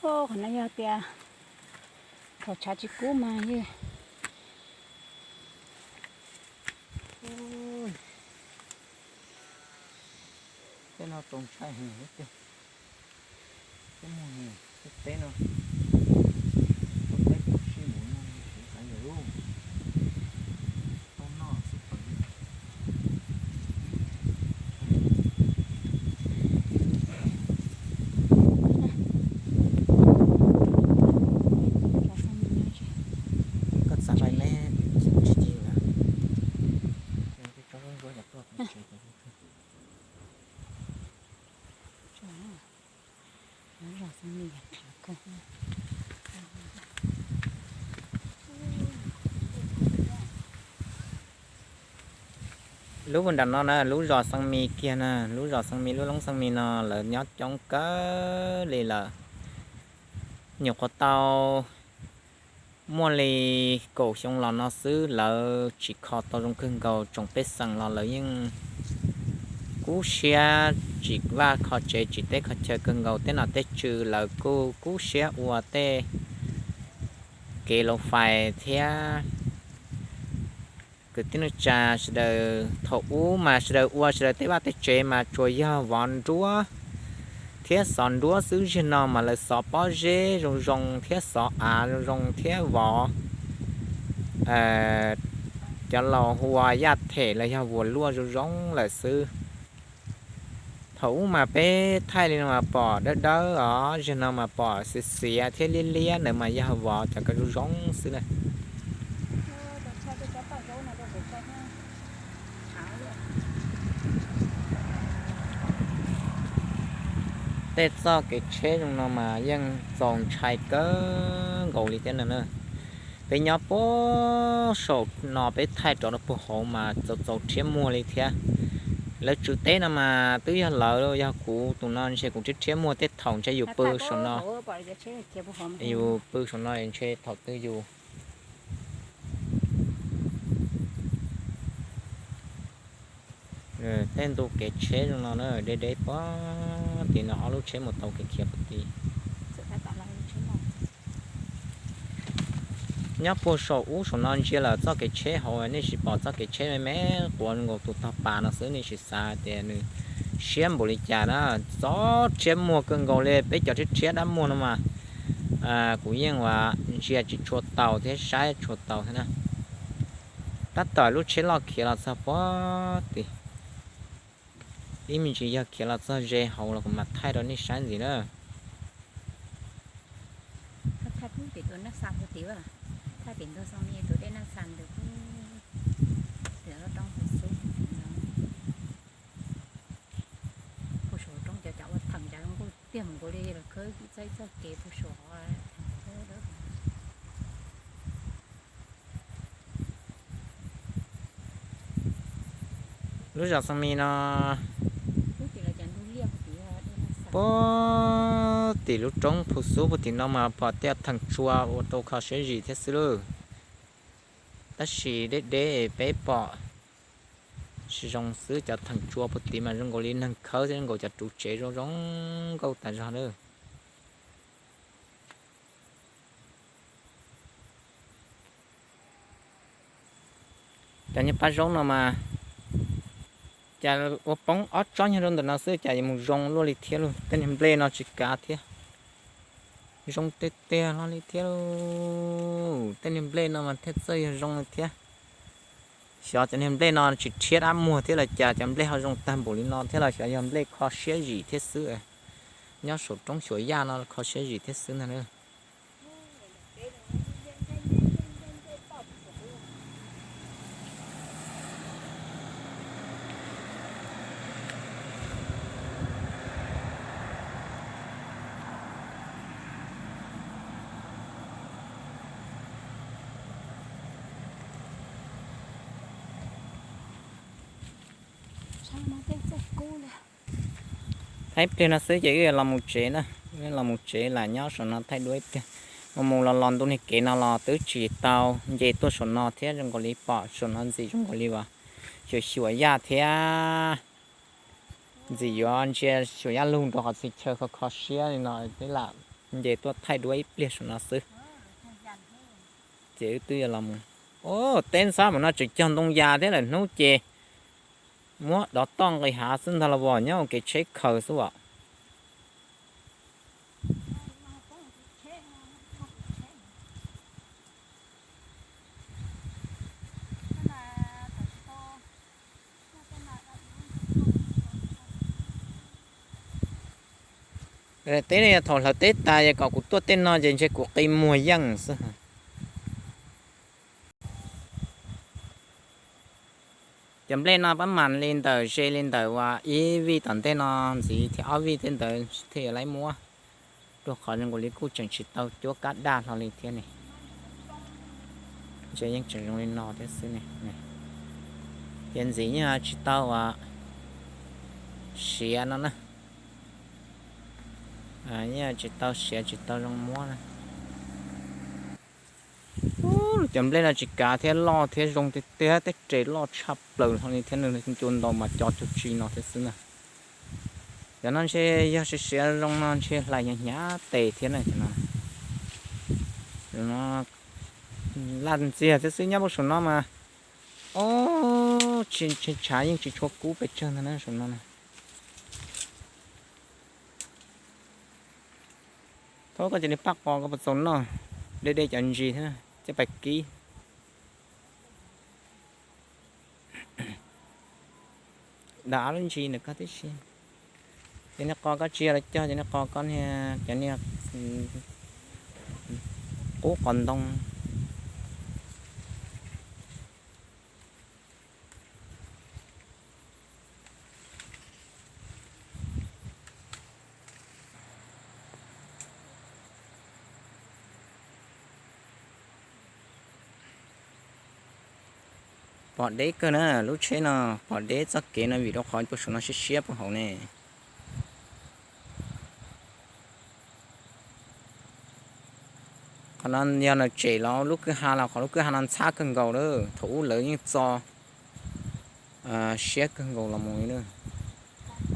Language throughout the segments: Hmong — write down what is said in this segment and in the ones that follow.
Qhov no yog tias thaum tshav tsis kub mas yeej Tej no txaus ntshai heev tiag. Tej muag, tej teb no, tej teb kuj sib mus no, kuv xav yog lub tau noj xwb tau. Koj txav pai me tsis ci na. Lub nram no na, lub zos Xeev Mis kiag na, lub zos Xeev Mis, lub loob Xeev Mis no lawv nyob coob kawg li lawm. Nyuam qhuav tau muaj li kaum xyoo los no xwb, lawv tsis kho tau zoo kawg nkaus, tsoom pej xeem los lawv yeej kub siab tsis vaj kho tsev tsis teb kho chaw kawg nkaus, tej nom tej tswv lawv kuj kub siab ua tej kev laus fais thiab. Kwv tij neej tsa sawv daws, thaum ub mas sawv daws ua sawv daws tej vaj tej tsev mas tsuas yog vov nruab thiab xov nruab xwb, zaum no mas lawv xov pob zeb zoo zoo thiab xov av zoo zoo thiab vov cov laus hu ua yaj them los yog vuas luaj zoo zoo lawm xwb. Thaum ub mas peb thaij li no mas pom dawb dawb os, zaum no mas pom xiav xiav thiab liab liab, ntawd mas yog vov cov ko zoo zoo xwb na. Tej txoj kev tsheb zoo no mas yeej txaus ntshai kawg nkaus li thiab no na. Peb nyob puag saum no peb thaij rov rau puag hauv mas txaus txaus rhiab muag li thiab. Lawv tswv teb no mas twb yog lawv, yog kuv tus no ntshe kuv rhiab rhiab muag tej thaum ntshe yus pw saum no, yus pw saum no ntshe thaum twg yus Tej ntu kev tsheb zoo no na, deb deb puag tim no, ob lub tsheb mus tau kev khiav puag tim. Nyob puag saum ub saum no ntsia lawm txoj kev tsheb hauv, nej sim pom txoj kev tsheb me me quav nkaus tus tog pas no xwb, nej sim xav tias nws siab npaum li cas na. Txaus rhiab muag kawg nkaus li, peb cov rhiab rhiab dab muag no mas kuv yeej ua ntsia tsis tshua taus thiab saib tshua taus thiab na. Tab tom lub tsheb loj khiav los txog puag tim, ib me ntsis yog khiav los txog ze hauv los kuv mam thaij rau nej saib ntxiv na. Puag saum roob cov cov ua theem cas zoo nkauj tiag mus nkaus li, los khawb txog ib txoj kev puag saum. Lub zos Xeev Mis no, puag tim lub roob Phu Xub puag tim no mas pom tej theem tsua ua rau kho siab zim thiab xwb lauj. Tab sis deb deb peb pom tsis zoo xwb, cov theem tsua puag tim mas zoo nkaus li neeg khawb thiab zoo nkaus cov ruv tsev zoo zoo nkauj tas zog na. Cov niag paj zaub no mas cas ua poob ob tsob nyuag rau ntawm no xwb cas yuav mus zoo luaj li thiab lauj. Tej niag nplej no tsis kav thiab, zoo tiag tiag li thiab lauj. Tej niag nplej no mas thiaj txawj yog zoo li thiab. Xyov cov niag nplej no tsis rhiab dab muag thiab los cas cov nplej ho zoo tag npaum li no thiab, los xyov yog nplej kho siab zim thiab xwb. Nyob saum roob Xyuas Yaj no kho siab zim thiab xwb ntag na. Thaij ib pliag no xwb ces wb los mus tsev na. Los mus tsev lam nyob saum no thaij dua ib pliag. Mus mus los los ntu niag kev no los twb tsis tau nce tuaj saum no thiab, zoo nkaus li pom saum no ntxim zoo nkaus li uas Xyuas Xyuas Yaj thiab. Ntxim yuav ntsia Xyuas Yaj lug rau qhov txhia chaw kho kho siab li no twb lam Nce tuaj thaij duab ib pliag saum no xwb, ces wb twb yuav los mus. Ub, teb ntxhab mas no tseem cog ntoo yas thiab lawm, hnub ces muab dov toj nqis hav xwb ntag los as, nyob ua kev tsheb khaws xwb as. Teb no yog thaum hlawv teb tas es kom kuv tuaj tej no ces ntshe kuv qi muag yeej xwb. Cov nplej no pab mas li ntawm ze li ntawm uas ib vij tom ntej no ntxiv thiab ob vij tej ntawd thiaj yuav laib muab, rau qhov zoo nkaus li kuj tseem tsis tau cuab kab daj hlo li thiab ne. Ntshe yeej tseem zoo li no thiab xwb ne. Ces ntxiv yeej tsis tau uas siav no na, yeej tsis tau siav tsis tau zoo muab na. Cov nplej no tsis kav thiab, loj thiab zoo tiag tiag, tej res loj tshaj plaws hlo li thiab, nws cua ntau mas co cuag tsi no thiab xwb na. Cov no ntshe yog siav siav zoo no ntshe hlais hnyav hnyav tes thiab na. Laj ntxiag thiab xwb, nyob puag saum no mas, o, tsis tshav yeej tsis tshua kub pes tsawg ntag na saum no na. Thaum koj cia li pab qos koj puas txaus noj, de de cov ntsis thiab coj pais kib. Dam lub ntsis ntawm koj tib si. Ces niag qos koj tsis yog los cog, ces niag qos koj niag, cov niag qub qos ntoo. Pom deb kawg na, lub tsheb no pom deb txoj kev no vim rau qhov puag saum no siab siab puag hauv ne. Qhov no yog nws tsem los lub kwj ha los qhov lub kwj ha no ntxhab kawg nkaus lawm, thaum ub lawv yeej txo siab kawg nkaus los mus li.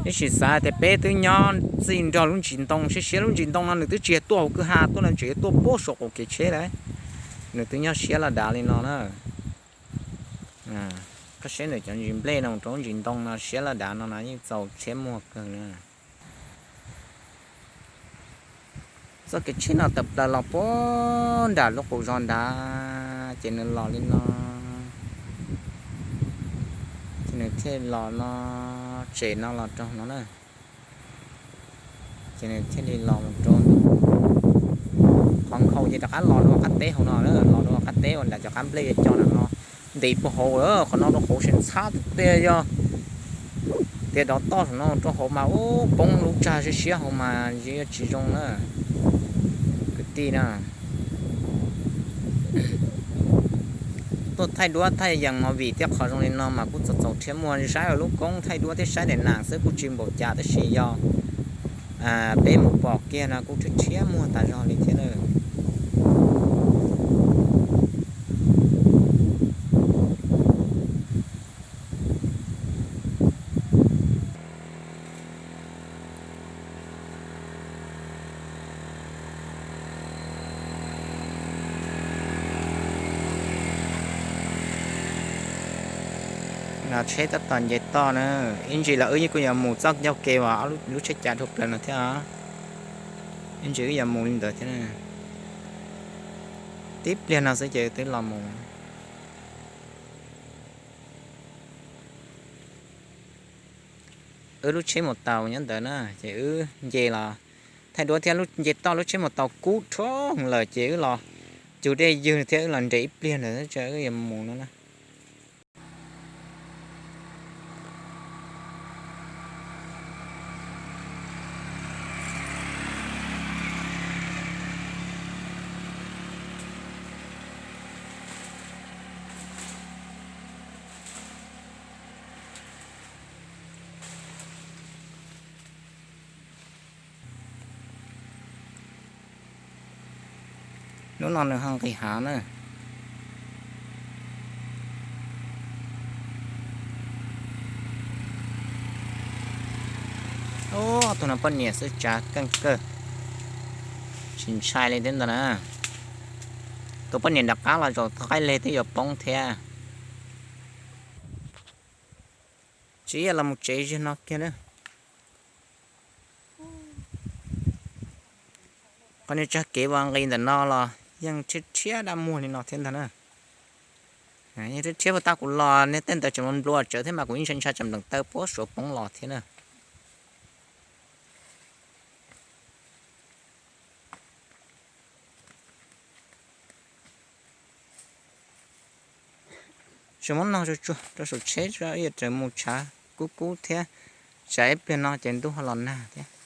Ib sim xav tias peb twb nyob txij nrog lub ntsis ntoo siab siab, lub ntsis ntoo no nws twb tsis yog tuaj hauv kwj ha tuaj no, tseem yuav tuaj puag saum qaum kev tsheb lawm. Nws twb nyob siab loj dav li no na. Koj saib ntawm cov ntsis nplej no rau lub ntsis ntoo no siab loj dav no na yeej txaus rhiab muag kawg na. Txoj kev tsheb no tawm plaws los puag nram lub qub zos nrad, ces nws los li no, ces nws thiaj los no, tsem no los rau no na. Ces nws thiaj li los mus rau qhov nkhaus ces rov qab los rau qab teb hauv no, los rau qab teb uas nram cov qab nplej cov no ntim puag hauv lawm. Qhov no rau hauv sab ntxhab tiag tiag, yog tias dov toj saum no rau hauv mas ub poob lub tsag siab siab hauv mas yeej yuav tsis zoo na kwv tij na. Tuaj thaij duab thaij yees movie thiab qhov zoo li no mas kuj txaus txaus rhiab muag, saib lub koob thaij duab thiab saib daim nam xwb kuj tsis npaum cas tab sis yog peb mus pom kiag no kuj rhiab rhiab muag tas zog li thiab na. No tsheb tab tom nce toj na, ib ntsis los wb yeej kuj yuav mus txoj ncauj ke uas lub tsheb cav dhau plaws no thiab. Ib ntsis wb yuav mus li ntawd thiab. Tib pliag no xwb ces wb twb los mus. Wb lub tsheb mus taus nyob ntawd na, ces wb nce los thaij duab thiab nce toj lub tsheb mus taus kub rhoob lawm ces wb los cug dej ywg thiab wb los nres ib pliag ntawd wb yuav mus no na. Hnub no nws ho nqis hav na. Ub, tus no poj niam xwb tsav keej kawg. Tsis ntshai li thiab ntag na. Tus poj niam nram qab los zaum qaij leg twb yuav poob thiab. Tsis yog los mus tsev zig no kiag na. Qhov niag tsag kev vas nqis ntawm no los yeej tshiab tshiab dab muag li no thiab ntag na. Yeej tshiab tshiab puag ta kuv los niag tej ntawd tseem nplua tsawv thiab mas kuv yeej ntshai ntshai tsam nplees taw puab suav poob los thiab na. Tseem muab nog tsuag tsuag rau saum tsheb, ib yam raws mus tshav kub kub thiab, tsam ib pliag no ces ntuj ho los nag thiab.